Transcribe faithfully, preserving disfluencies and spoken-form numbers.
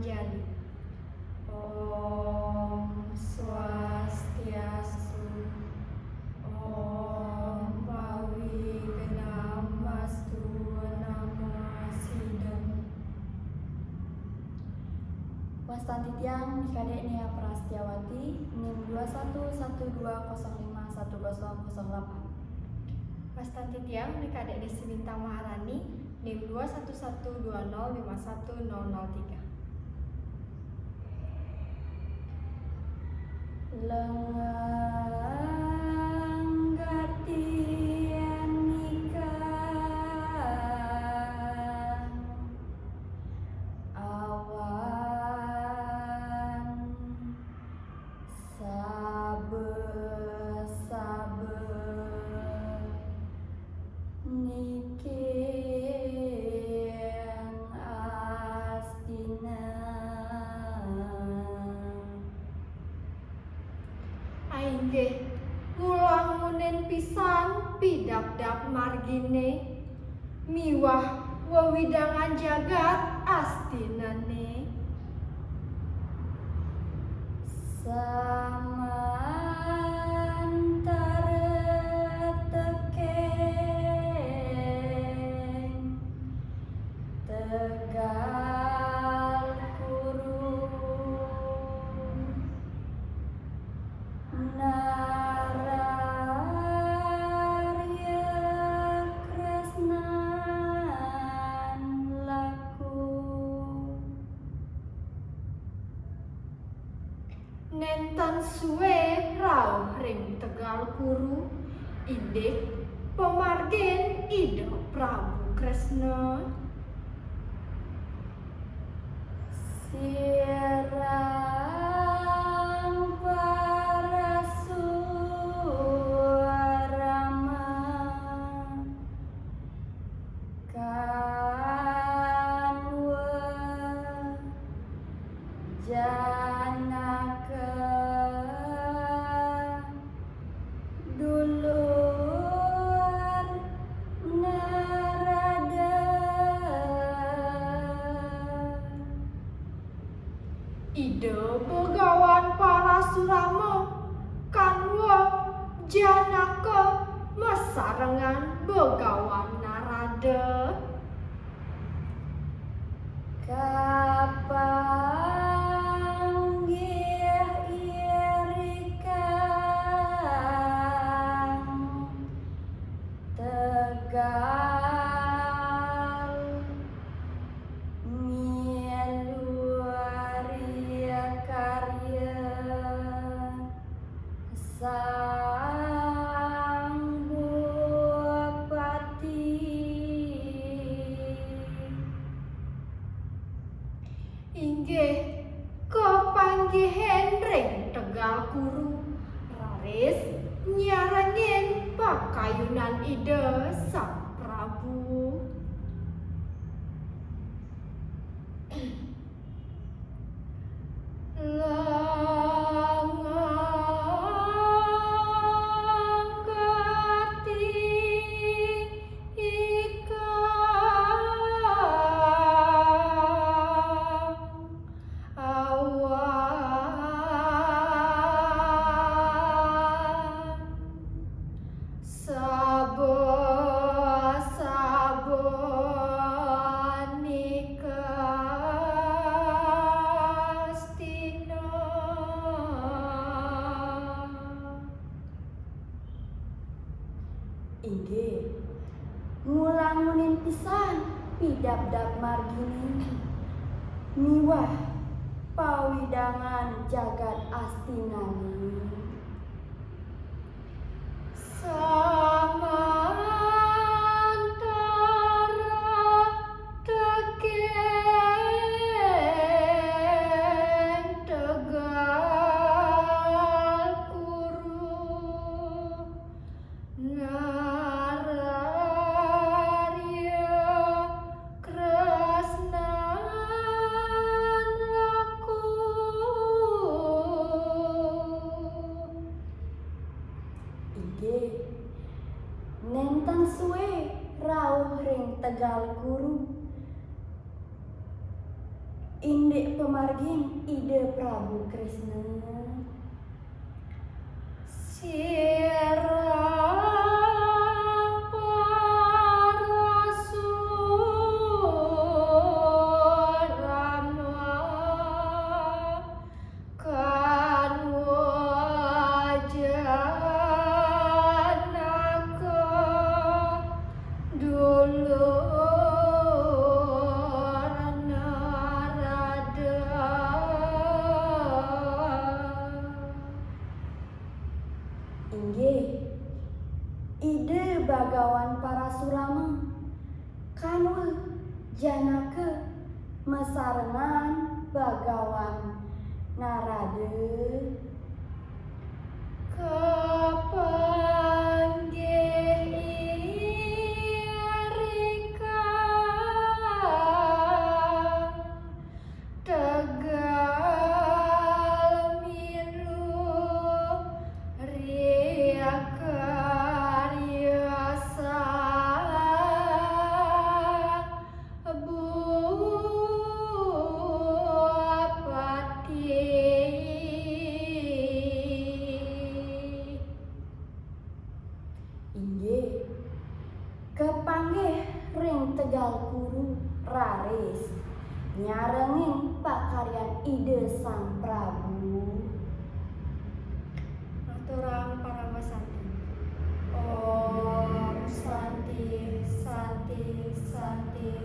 Jadi, Om Swastiastu, Om Pawignam Astu Namo Sidam. Wastan titiang Ni Kadek Nia Prastiawati, nim dua satu satu dua kosong lima satu kosong kosong delapan. Wastan titiang Ni Kadek Desi Bintang Maharani, nim dua satu satu dua nol lima satu nol nol tiga. Lengang gati nika awan sabe-sabe niking astina. Ainggih, ngulang munin pisan pidabdab margine miwah wewidangan jagat astinane. Samantara tekeng Tegal Kuru, Nararya Kresnan laku. Nenten sue rauh ring Tegal Kuru, indik pamargin Ida Prabu Kresna. Sirang parasuramah kanwa janaka dulur narada. Ida Begawan Parasurama kanwa janaka masarengan Begawan Narada. Kapanggih irikang Tegal milu ri karya Sang Bupati. Inggih, kapanggihin ring Tegal Kuru, raris nyarengin pakayunan Ida Sang Prabu. Langang gati ikang awan saba-saba nika astina. Inggih, ngulang munin pisan pidabdab margine miwah pawidangan jagat astinane. Samantara tekeng Tegal Kuru, Nararya Kresnan laku. Inggih, Indik pamargin Ida Prabu Krisna. Inggih, Ida Bagawan Parasurama, Kanwa, Janaka, masarengan Bagawan Narada. Inggih, kapanggih ring Tegal Kuru raris nyarengin pakaryan Ida Sang Prabu. Aturang paramasanti. Om Santi, Santi, Santi.